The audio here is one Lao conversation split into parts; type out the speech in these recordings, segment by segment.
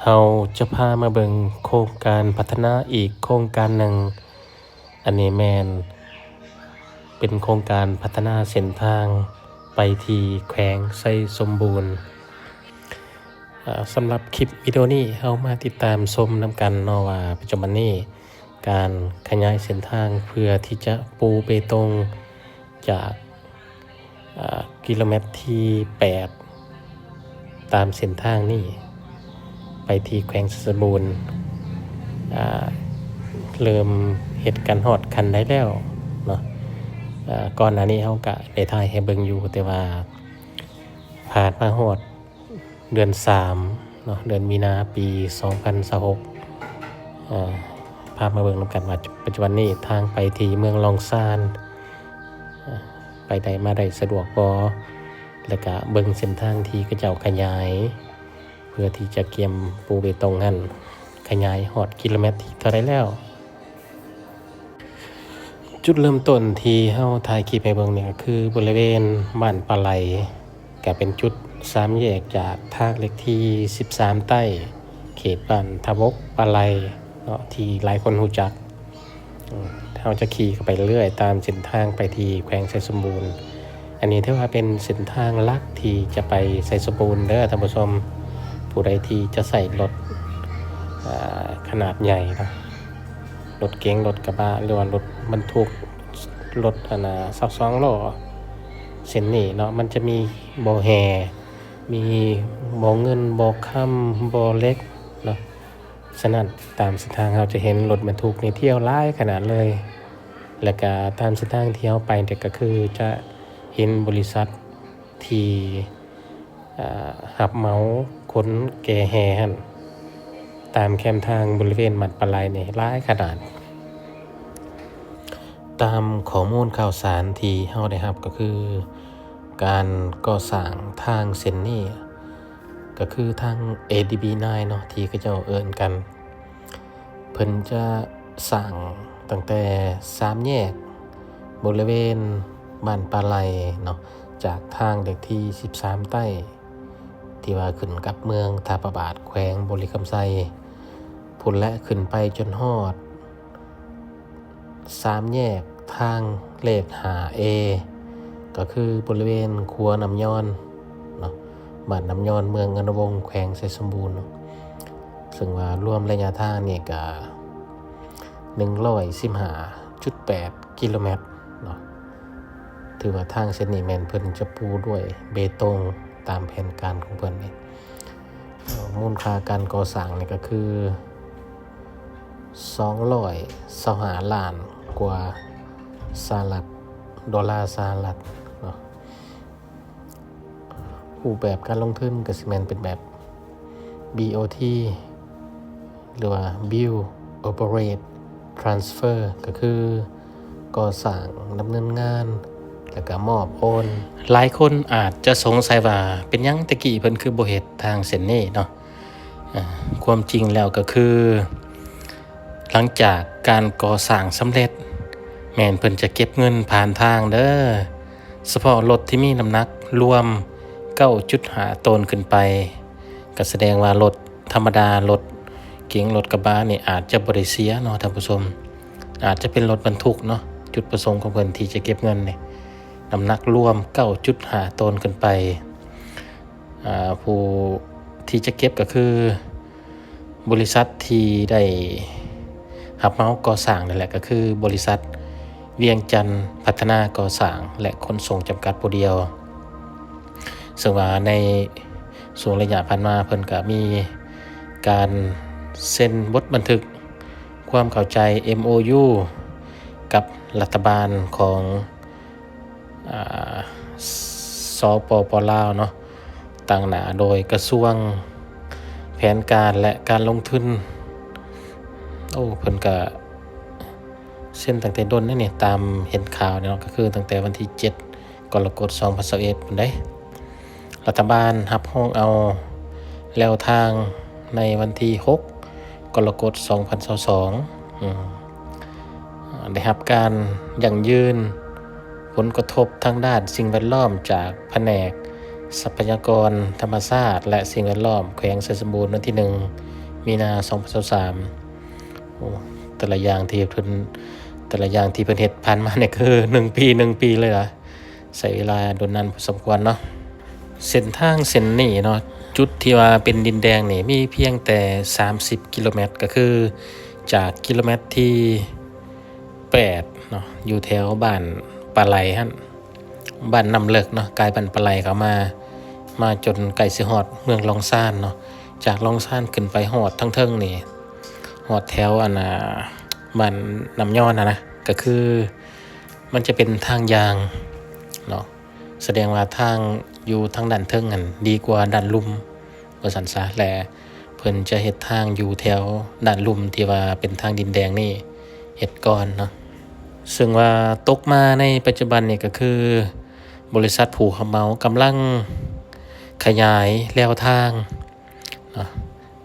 ເຮົາຈະພາມາເບິ່ງໂຄງການພັດທະນາອີກໂຄງການໜຶ່ງ. ອັນນີ້ແມ່ນເປັນໂຄງການພັດທະນາເສັ້ນທາງໄປທີ່ແຂວງໄຊສົມບູນ. ເອີ່ ສຳລັບຄລິບວິດີໂອນີ້ ເຮົາມາຕິດຕາມຊົມນຳກັນເນາະ ວ່າປັດຈຸບັນນີ້ການຂະຫຍາຍເສັ້ນທາງເພື່ອທີ່ຈະປູເບຕົງຈາກ ເອີ່ ກິໂລແມັດທີແປດ ຕາມເສັ້ນທາງນີ້ໄປທີ່ແຂວງໄຊສົມບູນ ເລີ່ມເຮັດກັນຮອດຂັ້ນໃດແລ້ວເນາະ. ເອີ່ ກ່ອນໜ້ານີ້ເຮົາກະໄດ້ຖ່າຍໃຫ້ເບິ່ງຢູ່ ແຕ່ວ່າຜ່ານມາຮອດເດືອນສາມເນາະ ເດືອນມີນາປີສອງພັນຊາວຫົກ ເອີ່ ພາມາເບິ່ງນຳກັນວ່າປັດຈຸບັນນີ້ທາງໄປທີ່ເມືອງລ້ອງຊານ ເອີ່ ໄປໄດ້ມາໄດ້ສະດວກບໍ່ ແລະກະເບິ່ງເສັ້ນທາງທີ່ເຂົາເຈົ້າຂະຫຍາຍ ເພື່ອທີ່ຈະກຽມປູເບຕົງຫັ້ນ ຂະຫຍາຍຮອດກິໂລແມັດທີເທົ່າໃດແລ້ວ. ຈຸດເລີ່ມຕົ້ນທີ່ເຮົາຖ່າຍຄລິບໃຫ້ເບິ່ງນີ້ ກໍຄືບໍລິເວນບ້ານປາໄຫຼ ກໍເປັນຈຸດສາມແຍກຈາກທາງເລກທີສິບສາມໃຕ້ ເຂດບ້ານທະບົກປາໄຫຼເນາະ ທີ່ຫຼາຍຄົນຮູ້ຈັກ. ເຮົາຈະຂີ່ເຂົ້າໄປເລື້ອຍຕາມເສັ້ນທາງໄປທີ່ແຂວງໄຊສົມບູນ. ອັນນີ້ຖືວ່າເປັນເສັ້ນທາງຫຼັກທີ່ຈະໄປໄຊສົມບູນເດີທ່ານຜູ້ຊົມ. ຜູ້ໃດທີ່ຈະໃຊ້ລົດ ເອີ່ ຂະໜາດໃຫຍ່ເນາະ ລົດເກັງ ລົດກະບະ ຫຼືວ່າລົດບັນທຸກ ລົດອັນນ່າຊາວສອງລໍ້ ເສັ້ນນີ້ເນາະ ມັນຈະມີບໍ່ແຮ່ ມີບໍ່ເງິນ ບໍ່ຄຳ ບໍ່ເຫຼັກເນາະ. ສະນັ້ນ ຕາມເສັ້ນທາງເຮົາຈະເຫັນລົດບັນທຸກນີ້ທ່ຽວຫຼາຍຂະໜາດເລີຍ ແລະກະຕາມເສັ້ນທາງທີ່ເຮົາໄປນີ້ກະຄືຈະເຫັນບໍລິສັດທີ່ ເອີ່ ຮັບເໝົາຂົນແກ່ແຮ່ຫັ້ນ ຕາມແຄມທາງບໍລິເວນບ້ານປາໄຫຼນີ້ຫຼາຍຂະໜາດ. ຕາມຂໍ້ມູນຂ່າວສານທີ່ເຮົາໄດ້ຮັບກໍຄື ການກໍ່ສ້າງທາງເສັ້ນນີ້ ກໍຄືທາງ ເອດີບີນາຍ ເນາະ ທີ່ເຂົາເຈົ້າເອີ້ນກັນ ເພິ່ນຈະສ້າງຕັ້ງແຕ່ສາມແຍກບໍລິເວນບ້ານປາໄຫຼເນາະ ຈາກທາງເລກທີສິບສາມໃຕ້ ທີ່ວ່າຂຶ້ນກັບເມືອງທ່າພະບາດ ແຂວງບໍລິຄຳໄຊພຸ້ນແຫຼະ ຂຶ້ນໄປຈົນຮອດ ສາມແຍກທາງເລກຫ້າເອ ກໍຄືບໍລິເວນຂົວນ້ຳຍອນເນາະ ບ້ານນ້ຳຍອນ ເມືອງອະນຸວົງ ແຂວງໄຊສົມບູນ ເຊິ່ງວ່າລວມໄລຍະທາງນີ້ກະໜຶ່ງຮ້ອຍສິບຫ້າຈຸດແປດກິໂລແມັດເນາະ. ຖືວ່າທາງເສັ້ນນີ້ແມ່ນເພິ່ນຈະປູດ້ວຍເບຕົງຕາມແຜນການຂອງເພິ່ນນີ້. ເອີ່ ມູນຄ່າການກໍ່ສ້າງນີ້ກໍຄືສອງຮ້ອຍຊາວຫ້າລ້ານກວ່າສະຫະລັດ ໂດລາສະຫະລັດເນາະ. ຮູບແບບການລົງທຶນກໍຊິແມ່ນເປັນແບບ ບີໂອທີ ຫຼືວ່າ Build Operate Transfer ກໍຄື ກໍ່ສ້າງ, ດຳເນີນງານ ແລ້ວກໍມອບໂອນ. ຫຼາຍຄົນອາດຈະສົງໄສວ່າ ເປັນຫຍັງແຕ່ກີ້ເພິ່ນຄືບໍ່ເຮັດທາງເສັ້ນນີ້ເນາະ? ອາ ຄວາມຈິງແລ້ວກໍຄື ຫຼັງຈາກການກໍ່ສ້າງສຳເລັດ ແມ່ນເພິ່ນຈະເກັບເງິນຜ່ານທາງເດີ. ສະເພາະລົດທີ່ມີນ້ຳໜັກລວມເກົ້າຈຸດຫ້າໂຕນຂຶ້ນໄປ ກໍສະແດງວ່າລົດ ທຳມະດາ ລົດເກັງ ລົດກະບະນີ້ອາດຈະບໍ່ໄດ້ເສຍເນາະທ່ານຜູ້ຊົມ, ອາດຈະເປັນລົດບັນທຸກເນາະ. ຈຸດປະສົງຂອງເພິ່ນທີ່ຈະເກັບເງິນນີ້ ນ້ຳໜັກລວມເກົ້າຈຸດຫ້າໂຕນຂຶ້ນໄປ. ອາ ຜູ້ທີ່ຈະເກັບກໍຄືບໍລິສັດທີ່ໄດ້ຮັບເໝົາກໍ່ສ້າງນັ້ນແຫຼະ ກໍຄືບໍລິສັດວຽງຈັນພັດທະນາກໍ່ສ້າງ ແລະ ຂົນສົ່ງຈຳກັດຜູ້ດຽວ. ເຊິ່ງວ່າໃນຊ່ວງໄລຍະຜ່ານມາ ເພິ່ນກະມີການເຊັນບົດບັນທຶກຄວາມເຂົ້າໃຈ ເອັມໂອຢູ ກັບລັດຖະບານຂອງ ອາ ສປປ ລາວເນາະ, ຕາງໜ້າໂດຍກະຊວງແຜນການ ແລະ ການລົງທຶນ. ໂອ້ ເພິ່ນກະເຊັນຕັ້ງແຕ່ດົນແລ້ວນີ້ ຕາມເຫັນຂ່າວນີ້ເນາະ, ກະຄືຕັ້ງແຕ່ວັນທີເຈັດ ກໍລະກົດ ສອງພັນຊາວເອັດພຸ້ນເດ້. ລັດຖະບານຮັບຮອງເອົາແລວທາງໃນວັນທີຫົກ ກໍລະກົດ ສອງພັນຊາວສອງ ອາ ໄດ້ຮັບການຢັ້ງຢືນຜົນກະທົບທາງດ້ານສິ່ງແວດລ້ອມຈາກພະແນກ ຊັບພະຍາກອນທຳມະຊາດ ແລະ ສິ່ງແວດລ້ອມ ແຂວງໄຊສົມບູນ ວັນທີໜຶ່ງ ມີນາ ສອງພັນຊາວສາມ. ໂອ້ ແຕ່ລະຢ່າງທີ່ເພິ່ນ ແຕ່ລະຢ່າງທີ່ເພິ່ນເຮັດຜ່ານມານີ້ ຄືໜຶ່ງປີ ໜຶ່ງປີເລີຍລະ ໃຊ້ເວລາດົນນານພໍສົມຄວນເນາະ. ເສັ້ນທາງເສັ້ນນີ້ເນາະ ຈຸດທີ່ວ່າເປັນດິນແດງນີ້ ມີພຽງແຕ່ສາມສິບກິໂລແມັດ ກໍຄືຈາກກິໂລແມັດທີ ແປດເນາະ ຢູ່ແຖວບ້ານປາໄຫຼຫັ້ນ ບ້ານນ້ຳເລິກເນາະ ກາຍບ້ານປາໄຫຼເຂົ້າມາ ມາຈົນໃກ້ຊິຮອດເມືອງລອງຊານເນາະ. ຈາກລອງຊານຂຶ້ນໄປຮອດທາງເທິງນີ້ ຮອດແຖວອັນນ່າ ບ້ານນ້ຳຍ້ອນຫັ້ນນະ ກໍຄືມັນຈະເປັນທາງຍ່າງເນາະ. ສະແດງວ່າທາງຢູ່ທາງດ້ານເທິງຫັ້ນດີກວ່າດ້ານລຸ່ມ ວ່າຊັ້ນຊະ ແລະ ເພິ່ນຈະເຮັດທາງຢູ່ແຖວດ້ານລຸ່ມທີ່ວ່າເປັນທາງດິນແດງນີ້ເຮັດກ່ອນເນາະ. ເຊິ່ງວ່າຕົກມາໃນປັດຈຸບັນນີ້ກໍຄື ບໍລິສັດຜູ້ຮັບເໝົາກຳລັງຂະຫຍາຍແລວທາງເນາະ.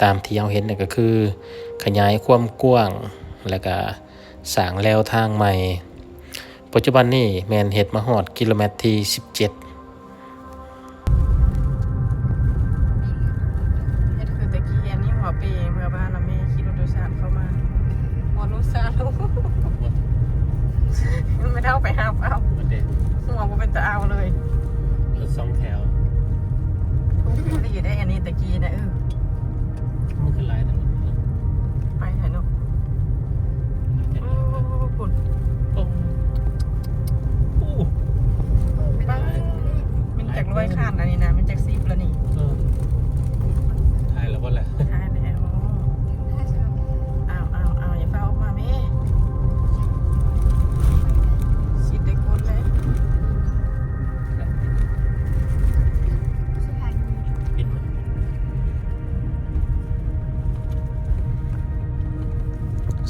ຕາມທີ່ເຮົາເຫັນນີ້ກໍຄືຂະຫຍາຍຄວາມກວ້າງ ແລ້ວກະສ້າງແລວທາງໃໝ່. ປັດຈຸບັນນີ້ແມ່ນເຮັດມາຮອດກິໂລແມັດທີສິບເຈັດ. ເຮັດຄືແຕ່ກີ້ ອັນນີ້ຫົວເປເມືອບ້ານ ແລ້ວແມ່ຂີ່ລົດໂດຍສານເຂົ້າມາ. ຫົວໂດຍສານ ແມ່ເຖົ້າໄປຮັບເອົາ ຫົວບໍ່ເປັນຕາເອົາເລີຍ. ລົດສອງແຖວ ດີໄດ໋ ອັນນີ້ແຕ່ກີ້ນະ. ເອີ ມັນຄືຫຼາຍແຕ່ ໄປໃສເນາະ? ໂອ້ ພຸ້ນ ໂອ້ ໂອ້ ແມ່ນຈັກຮ້ອຍຄັນອັນນີ້ນະ ແມ່ນຈັກສິບລະນີ້? ເອີ ຖ່າຍແລ້ວບໍ່ລະ? ຖ່າຍແລ້ວ. ອ້າວ ອ້າວ ອ້າວ ຢ່າຟ້າວອອກມາແມ່ ຊິໄດ້ກົດເລີຍ.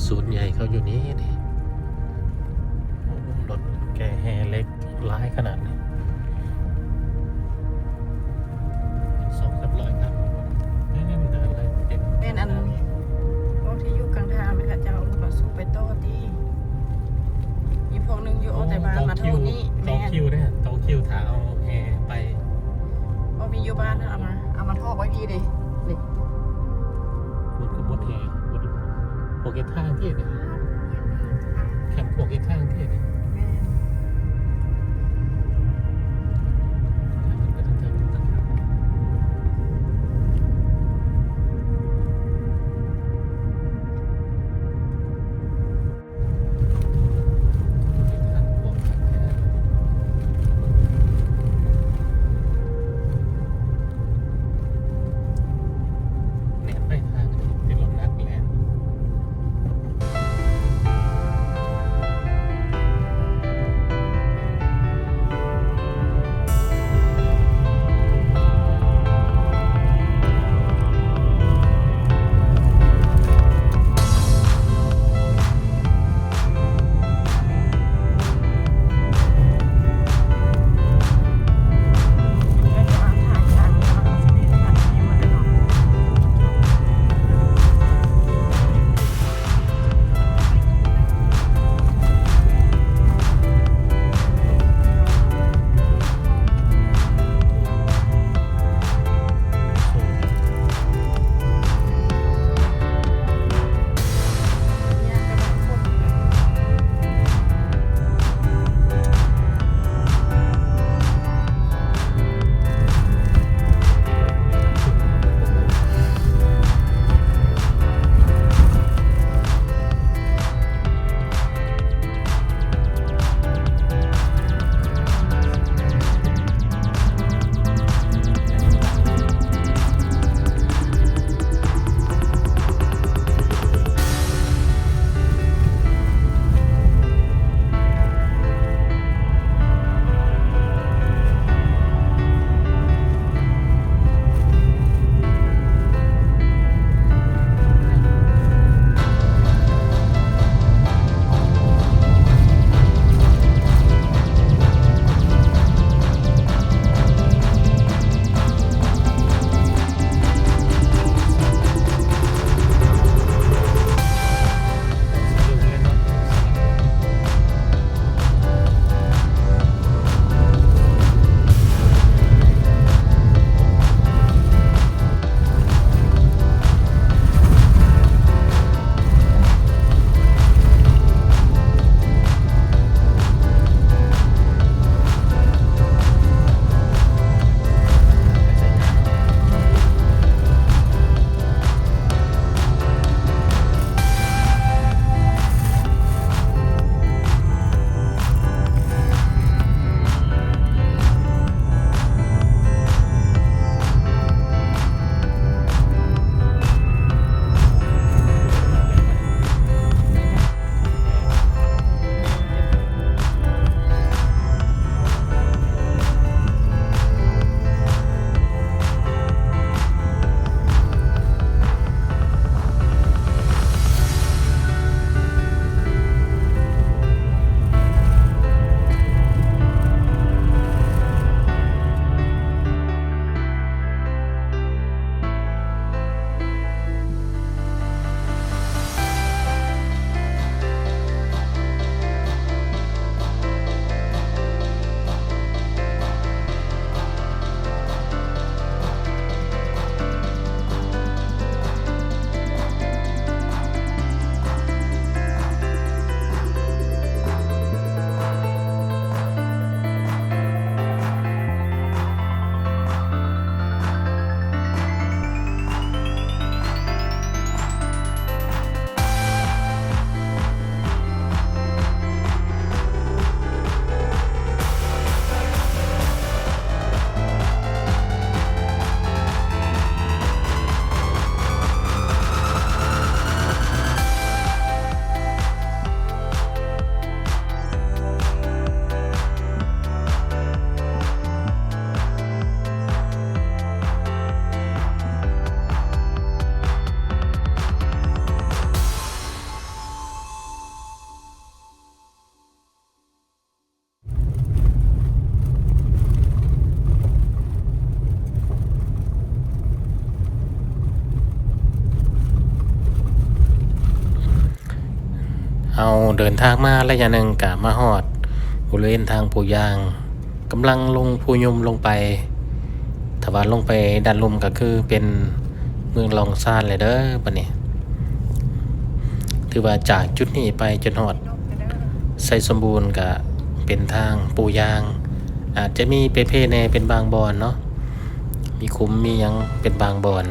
ສູນໃຫຍ່ເຂົາຢູ່ນີ້ເດ້. ໂອ້ ລົດແກ່ແຮ່ເຫຼັກຫຼາຍຂະໜາດນີ້ ສອງສາມຮ້ອຍຄັນ ແໜ້ນເດີນເລີຍ. ແມ່ນ ອັນພວກທີ່ຢູ່ກາງທາງແມ່ນເຂົາເຈົ້າເອົາລົດມາສູ້ໄປຕໍ່ຕິ. ອີກພວກໜຶ່ງຢູ່ ອໍ ໂອ້ ແຕ່ບ້ານມາເທົ່ານີ້. ຕໍ່ຄິວ ແມ່ນ ຕໍ່ຄິວເດ້ ຕໍ່ຄິວຖ້າເອົາແຮ່ໄປ. ບໍ່ມີຢູ່ບ້ານ ເອົາມາ ເອົາມາຖອກໄວ້ພີ້ເດ້ ນີ້. ໝົດກໍໝົດແຮ່ ໝົດ ພວກເຮັດທາງທີ່ນີ້ ແຄມພວກເຮັດທາງທີ່ນີ້. ແມ່ນ. ເຮົາເດີນທາງມາໄລຍະໜຶ່ງກະມາຮອດບໍລິເວນທາງພູຢາງ ກຳລັງລົງພູຍົມລົງໄປ. ຖ້າວ່າລົງໄປດ້ານລຸ່ມກະຄືເປັນເມືອງລອງຊານແລ້ວເດີບັດນີ້. ຖືວ່າຈາກຈຸດນີ້ໄປຈົນຮອດໄຊສົມບູນກະເປັນທາງປູຢາງ, ອາດຈະມີເປ່ເພແດ່ເປັນບາງບ່ອນເນາະ, ມີຂຸມມີຫຍັງເປັນບາງບ່ອນ.